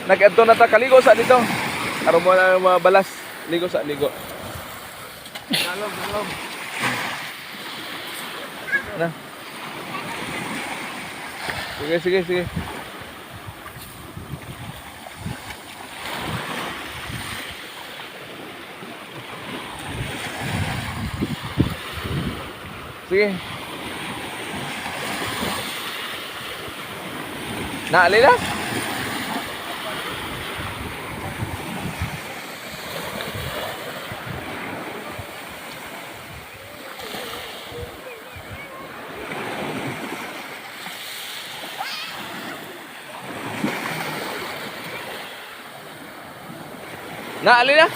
Nag-adto na ta, kaligo sa dito. Aron mo na mga balas. Ligo sa ligo. Nalog, nalog. Na. Sige, sige, sige. Sige. Na, Alila? Na, Alila?